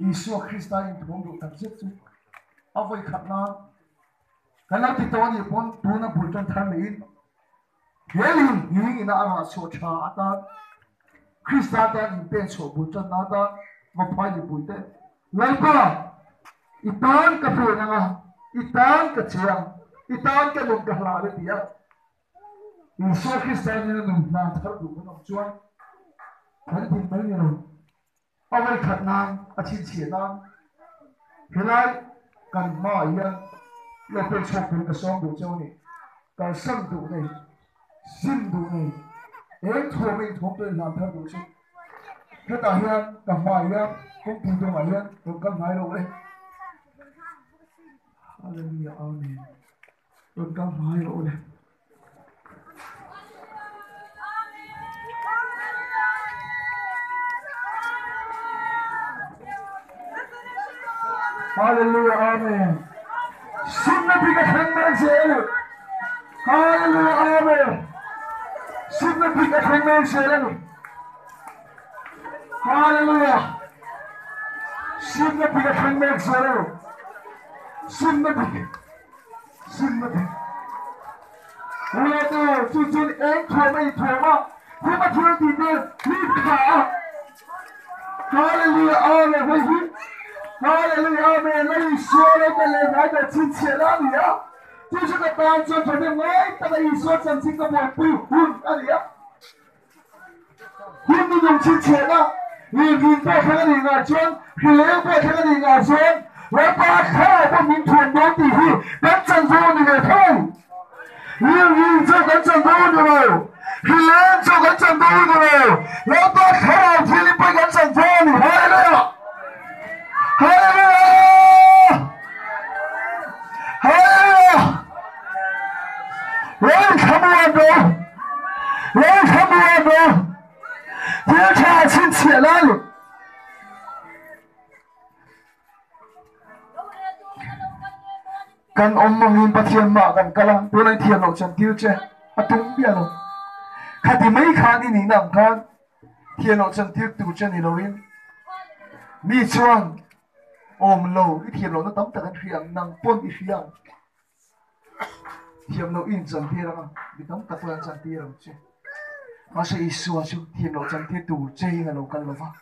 Isua Krista inthuam duh tak zet chu a vawi khat nan kan lo ti tawh a nih pawn tuna bul tan thar leh in he lung hing ina a rah chhuah tha atan Krista tan inpen chhuah bul tan na atan Vaphai mipuite Lalpa i tan ka pen anga i tan ka che ang i tan ka nun ka hlan e ti a Isua Krista nena nun hlan thar duh kan awm chuan kan din mai ni lo. A vawikhat nan a chhinchhiah nan helai kan hmaah hian lo pen chhuak turin ka sawm duh cheu a ni. Kalsan duh nei, sim duh nei, eng thuam a inthuam tawh inhlan thar duh chu hetah hian ka hmaah hian kawngpui dawngah hian rawn kal hnai lo e. Hallelujah Amen. Rawn kal hnai rawh le. Hallelujah Amen. Simna bi ka thleng mek zel. Hallelujah Amen. Simna bi ka thleng mek zel ani. Hallelujah. Simna bi ka thleng mek zel ani. Simna bi. Simna dik. Uate chu chuan eng thuam a inthuam a, him a thil tih te hlim kha a. Hallelujah Amen hei hi Hallelujah Amen la Isua lo ka leh ngai ber chhinchhiah la a ni a, chu chu ka tan chuan thahnem ngai taka Isua chanchin ka buaipui hun a ni a. Hun ni nung chhinchhiahna rinrin pawh thleng a nih ngah chuan, hrileng pawh thleng a nih ngah chuan Lalpa thlarau pawh min thuam dawn tih hi kan chanvo a ni ve tho. Rinrin chu kan chanvo a ni lo, hrileng chu kan chanvo a ni lo, Lalpa thlarau thianghlim pawh kan chanvo a ni. Hallelujah! Hallelujah! Hallelujah! Lo thlamuan rawh, lo thlamuan rawh, thil tha chhinchhiah lai. Kan awm mangin Pathian mah kan kal a, tunah i thiam loh chuan tir che a tum miah lo. Khati mai khan i nihna ang khan thiam loh chuan tir tur che ni loin mi chuan awm lo i thiam lohna tam tak an hria ang, nang pawn i hria ang. Thiam loh i inchantir ang a, mi tam tak pawh an chantir ang che. Mahse Isua chu thiam loh chantir tur chein a lo kal lo va.